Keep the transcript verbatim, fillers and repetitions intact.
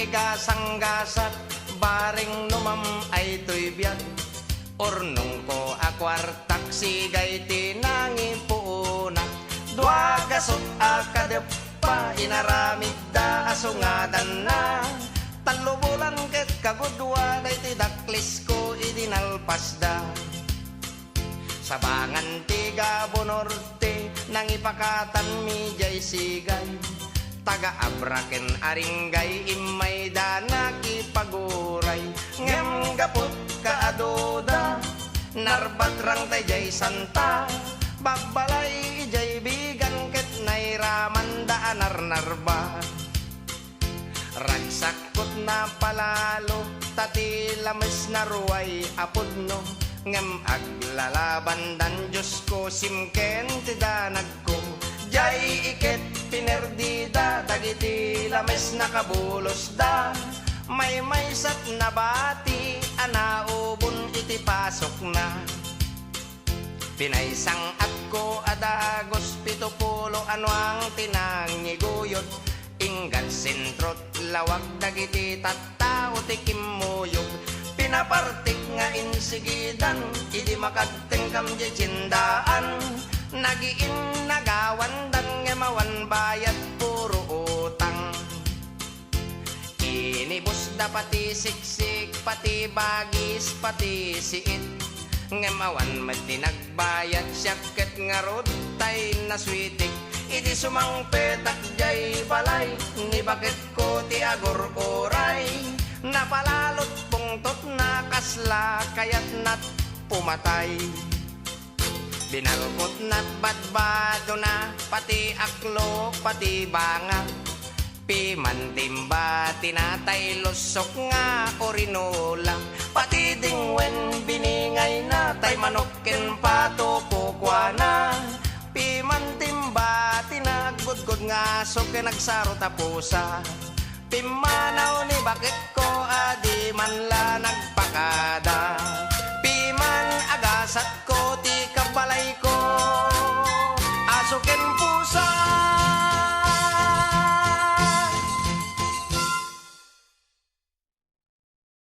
gasanggasat, bareng no mam-ay toy biag. Urnongko a kuartak, sigay ti nangipuonak. Dua gasut a kadeppa, inaramidda a sungadanna. Tallo bulan ket kagudua, daytoy daklisko idi nalpasda. Sabangan ti Gabonor ti nangipakatanmi diay sigay. Taga-Abra ken Aringay, immayda nakipaguray. Ngem gapu ta aduda, narbatrang tay diay santa. Babbalay idiay bigan ket nairamanda a narnarba. Ragsakkot na palalo, ta ti lames na ruay a pudno. Ngem aglalabandan, Diosko, simken ti danagko. Diay iket pinerdida, dagiti lames na kabulosda. Maymaysat nabati a naubon iti pasokna. Pinaysang-atko a dagus, pito pulo a nuang ti nangiguyod. Inggad sentro't lawag dagiti tattao ti kimmuyog. Pinapartik nga insigidan idi makagtengkam diay tiendaan. Nagiinnagawandan ngem awan bayad, puro utang. Inibusda pati siksik, pati bagis, pati siit. Ngem awan met ti nagbayad, siak ket ngarud tay nasuitik. Idi sumangpetak diay balay, ni baketko ti agur-uray. Napalalot pungtotna, kasla kayatna't pumatay. Binalkotna't badbadona, pati aklo, pati banga. Piman timba, tinatay, lusok nga orinola. Pati dingwen, biningayna, tay manok ken pato, kukuana. Piman timba, tinagudgod nga aso ken agsaro ta pusa. Pimmanaw ni baketko a di man la nagpakada. Piman agasat